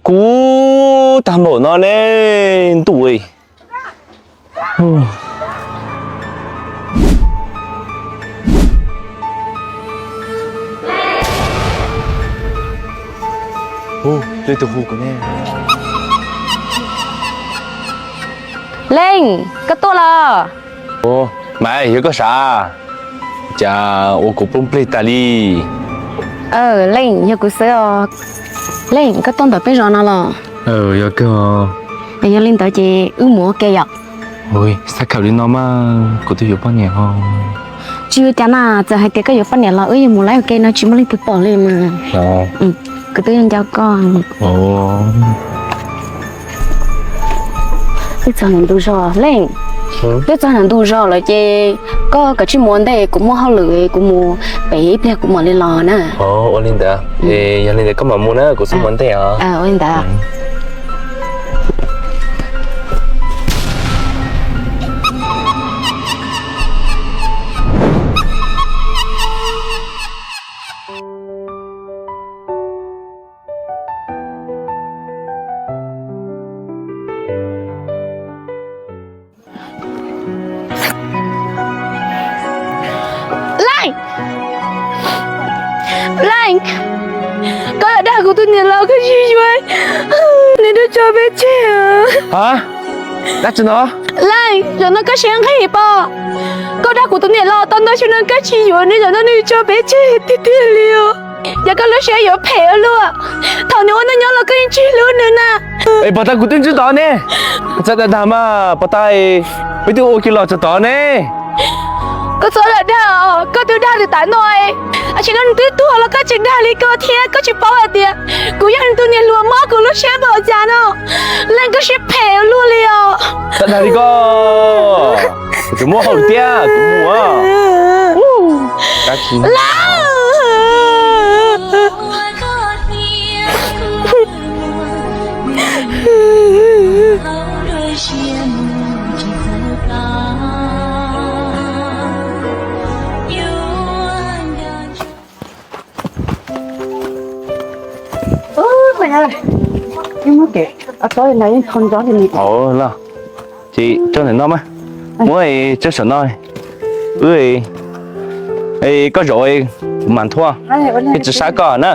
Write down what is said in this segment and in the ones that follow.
Kub tag npaum no ne, ntuj. Leej, koj tuaj los? Mas yog koj sav, cas ua kuv poob plig tas li. Leej, yog kuv xwb os. Leej, koj tuaj ntawm peb zos no los? Yog kawg. Yog li ntawd ces wb mus ua ke yom. Xav khawm li no mas kuv twb yuav poj niam ho. Tsis ua cas na, txawm hais tias koj yuav poj niam los wb yuav mus lawv ua ke no tsis muaj leej twg pom li mas. Kuv twb yuav nco koj. Twb txog ntawm ntug zos Leej. Twb txog ntawm ntug zos lawm ces koj kav tsij mus ua ntej, kuv muaj hauj lwm kuv mus pem ib pliag kuv mam li los na. Ua li ntawd, yog li ntawd koj mam mus na, kuv xub mus ua ntej os. Ua li ntawd. Leej, Leej, koj lam dag kuv tus niam laus koj tsis yuav nws, nws tso peb tseg. Dab tsi no? Leej, zaum no koj siab nqig pob. Koj dag kuv tus niam laus tau ntau xyoo no koj tsis yuav nws, zaum no nws tso peb tseg tiag tiag li os. Yog koj lub siab yuav phem ua luaj, thaum nws ua neej nyob los koj yeej tsis hlub nws na. Es puas tas kuv twb ntsib tod ne, txhob dag dag mas puas tas, peb twb ua kiag los txog tod ne. Koj txhob dag dag, koj twb dag li tas no, tam sim no nws twb tuag los koj tseem dag li ko thiab, koj tsis paub hais tias kuv yog nws tus niam hluas mob kuv lub siab npaum cas no. Leej, koj siab phem ua luaj li os. Txhob dag li ko, kuv tseem muaj hauj lwm thiab, kuv mus. Ces tso ntawm no mas, muab tso saum no, wb, koj zaum, kuv mam thuaj, wb tsis sab koj na.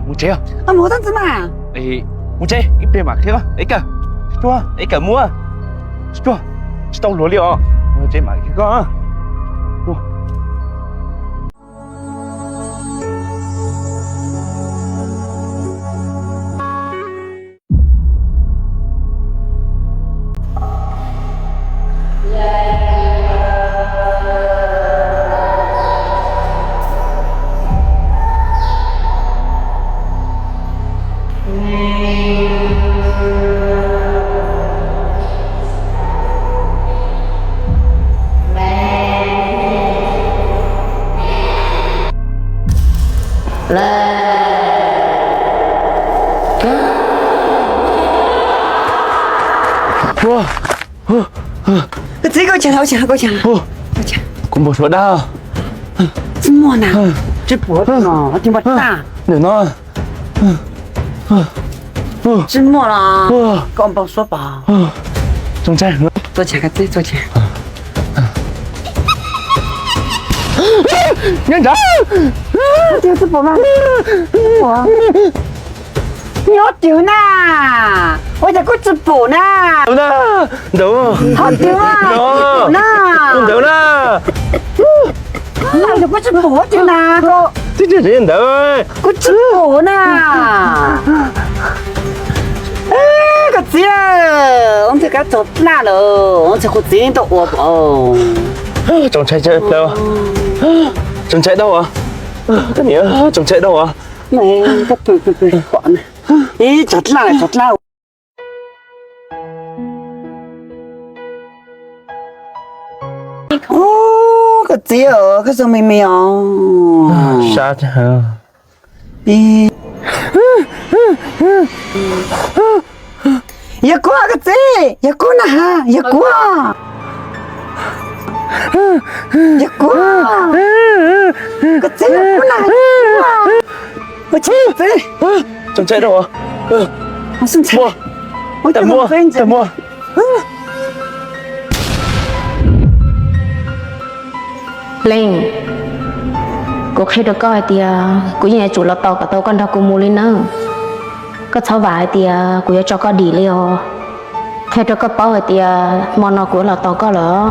Mus tsev, mus tsev, ib pliag mam qhia koj. Es kawm, es kawm mus, tsis tau luag li os. Mus tsev mam qhia koj. Koj txiv, koj tsis tau, koj tsis tau. Kuv npau suav dab. Tsis muaj na, tsis pom no, tsis muaj na. Ntawm no. Tsis muaj los koj npau suav pom. Tuaj tsev, tuaj tsev. Nyob nrad. Nyob twg na? Ua cas kuj tsis pom na? Ntawd, ntawd na. Ntawd na. Kuj tsis pom twg na koj. Twb tsis ntawd. Kuv tsis pom na. Koj txiv, ua ntxhi kab txog dlaj lawm, ua ntxhi kuv txiv tau ua pom. Tsoom ntshai plaws, tsoom ntshai dau as. Koj niam, tsoom ntshai dau as. Ib txog dlaj, txog dlaj. Koj txiv, koj zoo me me os. Sab. Yog kuv koj txiv, yog kuv na, yog kuv. Yog kuv. Koj txiv, yog kuv na. Ua tsis txiv. Tsoom ntshai dau. Tag muaj, tag muaj. Leej, kuv qhia rau koj hais tias kuv yeej yuav tsum los tos kom tau koj nrog kuv mus li nawb. Koj txhob vam hais tias kuv yuav tso koj dim li os. Qhia rau koj paub hais tias hmo no kuv yuav los tos koj lawm.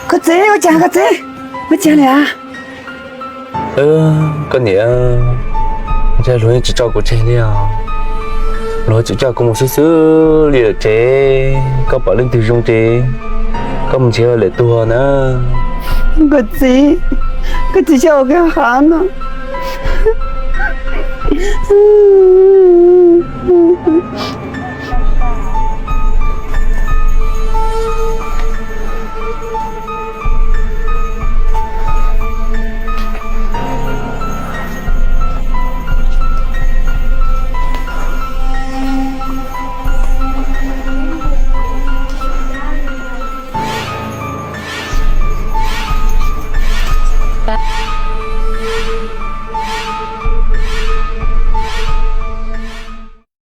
Koj txiv, ua cas koj txiv, ua cas li as? Koj niam, ntshai luag yeej tsis tso kuv tseg li os. Luag tseem coj kuv mus xwb xwb li lawm tsev. Koj pom leej twg zoo ces koj mus nrhiav lawm tuag na. Koj txiv, koj txiv coj ua koj hav no.